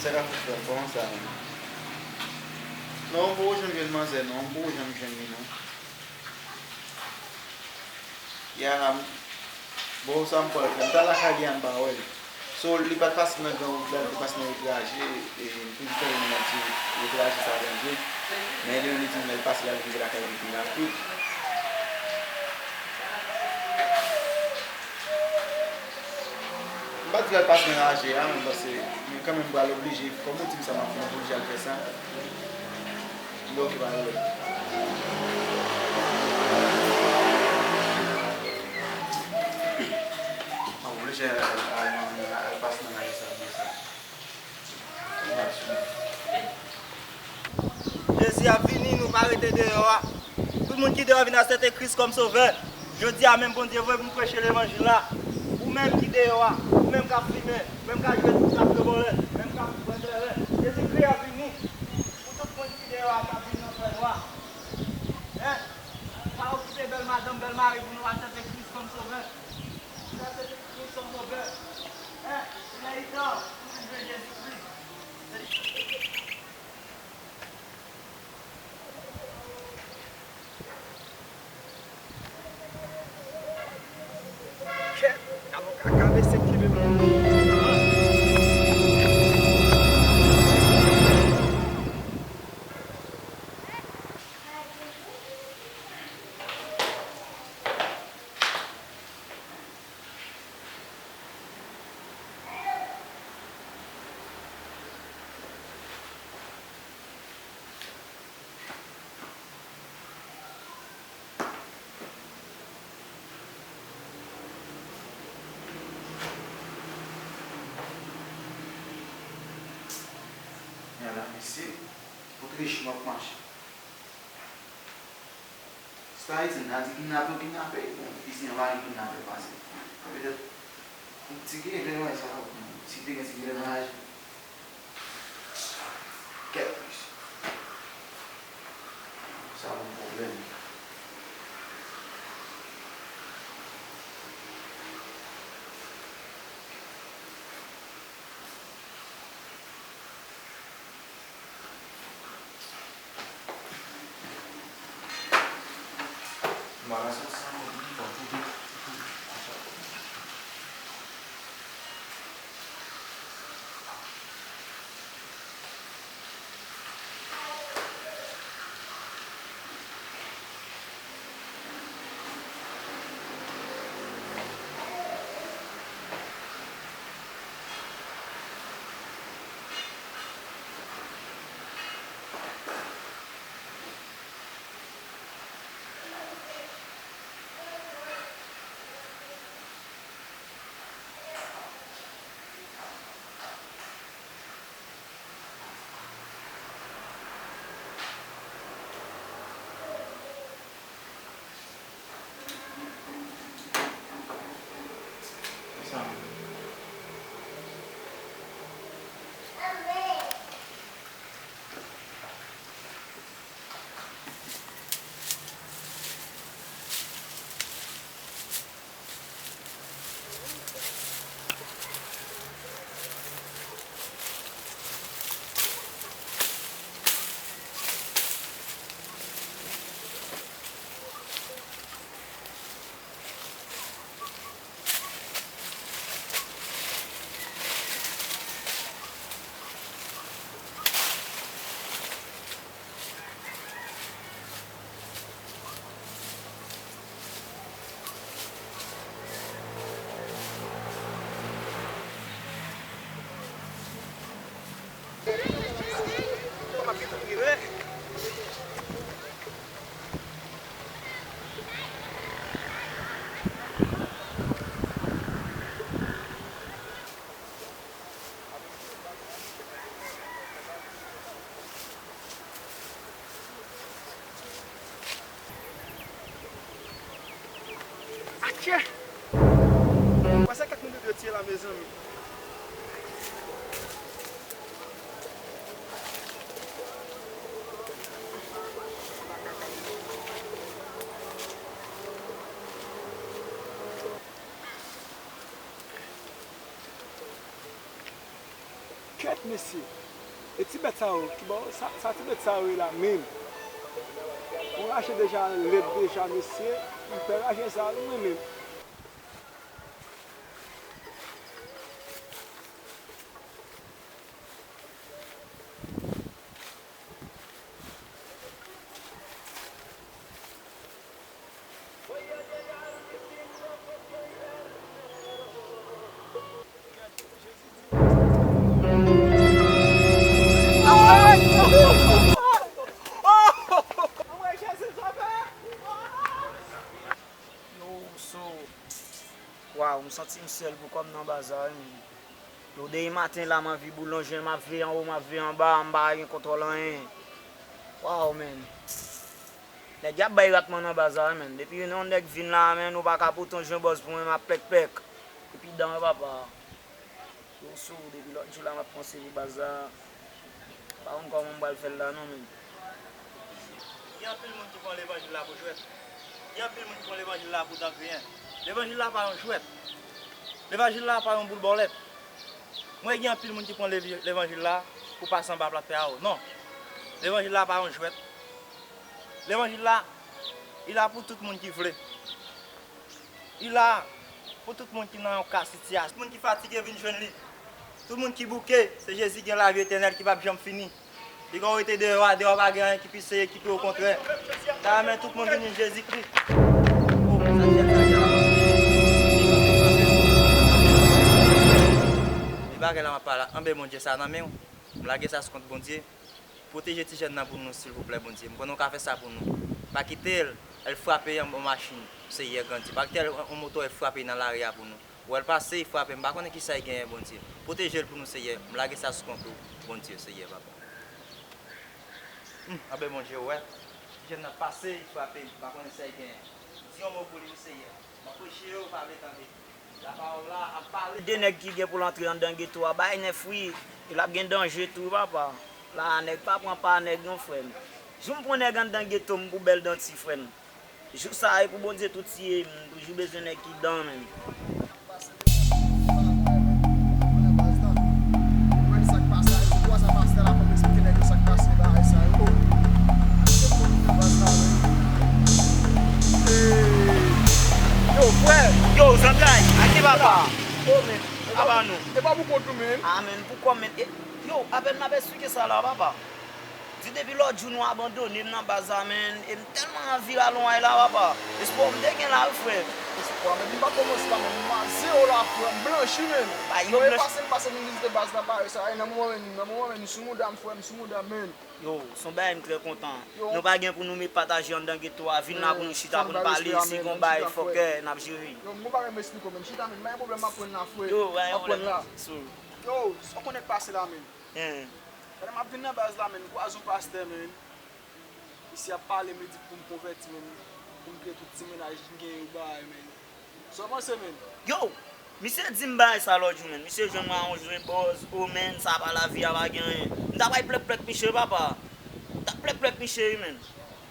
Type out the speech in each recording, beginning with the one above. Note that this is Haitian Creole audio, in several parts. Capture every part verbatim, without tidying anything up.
Sa ka fè frè m, kòman sa menm? Non, m poko janm jwenn manzè non, m poko janm jwenn li non. Ya, bon, sa m pral fè? M t al lakay li a, m pa wè l. So, li pa t pase nan gran wout la, li te pase nan wout raje, e m toujou tande moun ap di wout raje sa danje. Men li menm li di m lè l pase la, li rive lakay li pi rapid. M pa t di l al pase nan raje a, men m panse, men kanmenm m pral oblije, kòm ou di m sa m ap fè, m oblije al fè sa. Li okipe avè l. M ap oblije al, al, al, al pase nan raje sa, men sa. Jezi ap vini, nou pa rete deyò a. Tout moun ki deyò vin aksepte Kris kòm Sovè. Jodi a menm Bondye voye pou m preche levanjil la. Ou menm ki deyò a, ou menm k ap fimen, ou menm k ap jwe, k ap jwe bòlèt, ou menm k ap bwè kleren. Jezikri ap vini. Pou tout moun ki deyò a k ap vin nan fènwa. Hein? Pa okipe bèl madanm, bèl mari pou nou aksepte Kris kòm Sovè. Pou nou aksepte Kris kòm Sovè. Hein? Lè li tan pou nou jwenn Jezikri. Kèt, avoka ka vese ki menm. Gad la, mesye, pou trè chou m ap mache. Sa vle di, n a di kidnape, w kidnape. Bon, isi an pa gen kidnapè pase. Petèt, yon ti grenn nan sa, si te gen ti grenn nan raje. Kèt plis. Sa yon pwoblèm. Atchè! Wè se kèk moun yo tiye la, mezanmi. Bèt, mesye. E ti bèt sa yo, ki bò, sa, sa ti bèt sa yo ye la menm? Mwen rache deja lèd deja, mesye. M pè rache sa, wi, mwen menm. Yo, so, waw, m santi m sèl pou kò m nan baza, wi, menn. Yo, depi maten la, m anvi boulonje, m ap veye anwo, m ap veye anba, m pa gen kontwòl anyen. Waw, menn. Nèg y ap bay ratman nan baza, wi, menn. Depi yon nèg vin la, menn, ou pa ka pote yon jen bòz pou mwen, m ap pèk pèk. Epi dan, papa. Yo, so, depi lòt jou la, m ap panse pou baza. M pa konn kòman m pral fè l la non, menn. Gen anpil moun ki pran levanjil la pou jwèt. Gen anpil moun ki pran levanjil la pou tan griyen. Levanjil la pa yon jwèt. Levanjil la pa yon boul bòlèt. Mwen, gen anpil moun ki pran levi-, levanjil la pou pase anba plat tè a. Non. Levanjil la pa yon jwèt. Levanjil la, li la pou tout moun ki vle. Li la pou tout moun ki nan yon ka sitiyasyon. Tout moun ki fatige vin jwenn li. Tout moun ki bouke, se Jezi ki gen lavi etènèl ki p ap janm fini. Li gen w rete deyò a, deyò pa gen anyen ki pi serye, ki pi okontrè. Ta renmen tout moun vin jwenn Jezikri. Oh, sa chèf sa gen la. E bagay la m ap pale la, anben Bondye sa nan men w. M lage sa sou kont Bondye. Pwoteje ti jèn nan pou nou, silvouplè, Bondye. M konnen w ka fè sa pou nou. Pa kite l, l frape yon machin, Seyè grandi. Pa kite l, yon moto, l frape nan lari a pou nou. Ou wè l pase, l frape, m pa konnen kisa l genyen, Bondye. Pwoteje l pou nou, Seyè. M lage sa sou kont ou, Bondye, Seyè, papa. Hum, anben, Bondye, ou wè. Ti jèn nan pase, l frape, m pa konnen sa l genyen. Di yon mo pou li, wi, Seyè. M ap preche yo, pa vle tande. Lapawòl la ap pale. De nèg ki gen pou l antre anndan geto a, bay nèf wi. E l ap gen danje tou, papa. La, nèg pa pran pa nèg non, frè m. Jou m pran nèg anndan geto m pou bèl danti, frè m. Jou sa a, e pou Bondye tou tiye m. M toujou bezwen nèg ki dan, menn. Yo, frè. Yo, zantray, ake papa. Yo, men. Aba nou. E pa pou kont ou, men. A, men, pou kò, men. E, yo, apèn m ap esplike sa la, papa. Di depi lòt jou nou abandone m nan baz la, men, e m tèlman anvi rale yon ay la, papa. Espwa w m te gen la, wi, frè. Espwa, men, m pa kòmanse la, men, m a zewo la, frè, m blanchi, men. Ba, yo blanchi. Pase m, pase m vizite baz la, parèy sa, e nan moman, men, nan moman, men, m sou mouda m, frè, m sou mouda m, men. Yo, se yon bagay m trè kontan. Yo. Nou pa gen pou nou met pataje anndan geto a, vin la pou nou chita, pou nou pale, si gen yon bagay fòkè, n ap jere. Yo, m gon bagay m esplike w, men, chita, men, m pa gen pwoblèm, m ap pran la, frè. Yo, pa gen pwoblèm. M ap pran la. Yo, sa w konnen k pase la, men. Pandan m ap vin nan baz la, men, m kwaze yon pastè, men. Misye ap pale, m li di pou m konvèti, men, pou m kite tout ti mennaj m genyen yo bay, men. Sa w panse, men? Yo! Misye di m bagay sa lòt jou, men. Misye jwenn mwen a yon jwe bòz, o, men, sa pa lavi a, pa gen anyen. M ta pral plèk plèk misye, papa. M ta plèk plèk misye, wi, men.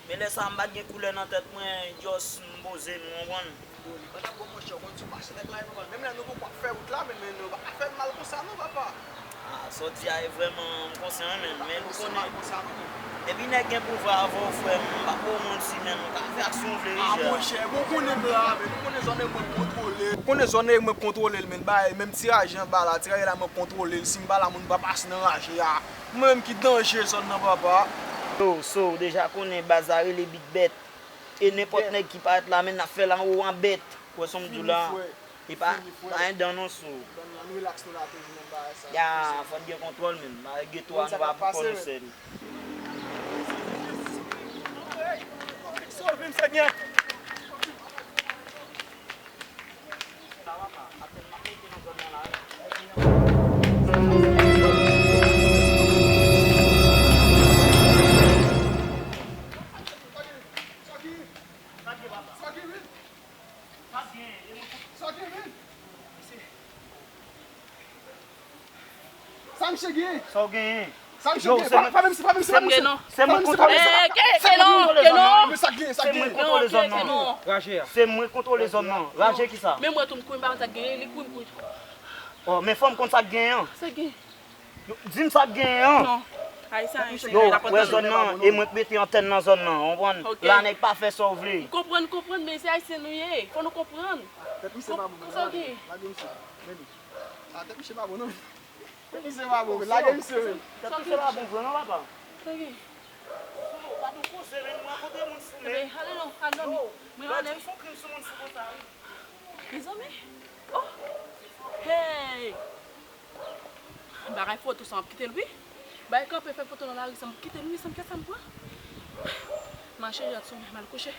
Men lè sa a, m pa t gen koulè nan tèt mwen, just m poze m, ou konprann? Yo, li pa t ap bon, monchè, w konn sou mache nèg la, e nòmal. Menm lè nou poko ap fè wout la, men, men nou pa ka fè l mal konsa non, papa. Ah, sa w di a e vrèman, m konsyan, wi, men, men nou konnen. Depi nèg gen pouvwa avè w, frè m, m pa ko manti, men, ou ka fè ak si w vle, wi, ah, monchè, bon, ou konnen m la, men, ou konnen zòn nan mwen kontwole. Ou konnen zòn nan mwen kontwole l, men, bay, menm ti raje anba la, ti raje la mwen kontwole l, si m pa la, moun pa pase nan raje a. Mwen menm ki danje zòn nan, papa. Yo, so, w deja konnen baz la rele Big Bèt. E nenpòt nèg ki parèt la, men n ap fè l anwo an bèt. Ou wè sa m di w la? E pa, pa gen dan non sou. Ann rilaks nou la toujou nan bagay sa. Ya, fò n gen kontwòl menm. Bagay geto a nou pa pou kò nou sèl. Sove m, Senyè. Sa misye gen? Sa w genyen? Sa misye gen? Pa, pa menm si, pa menm si, pa menm si. Se mwen kontwole zòn nan. Eh, ke, ke non, ke non. Men sa k genyen, sa k genyen. Se mwen kontwole zòn nan. Raje a. Se mwen kontwole zòn nan. Raje kisa? Men mwen tou m kouri, m pa konn sa k genyen, li kouri, m kouri. Oh, men fò m konn sa k genyen an. Sa k genyen? Di m sa k genyen an. Non. Ayisyen, ayisyen. Yo, wè zòn nan, e mwen k mete antèn nan zòn nan, w konprann? La nèg pa fè sa w vle. M konprann, konprann, men se ayisyen nou ye. Fò nou konprann. Tèt misye pa bon, Kòman sa w lage ye? Lage misye. Men li. A, tèt misye pa bon, non. Tèt misye pa bon, men lage misye, men. Tèt misye pa bon vre, non, papa? Sa w ye? Gade yon koze, men m rakonte moun fou, men. Ebe, ale non, al dòmi. Mwen ale. Fon krim sou moun fou konsa, wi. Mezanmi. Oh! Hey! Bagay foto sa, m ap kite l, wi. Bay kanpe fè foto nan lari sa, m ap kite l, wi, sa m kè sa m pran. Mache, jan sou mwen, m al kouche.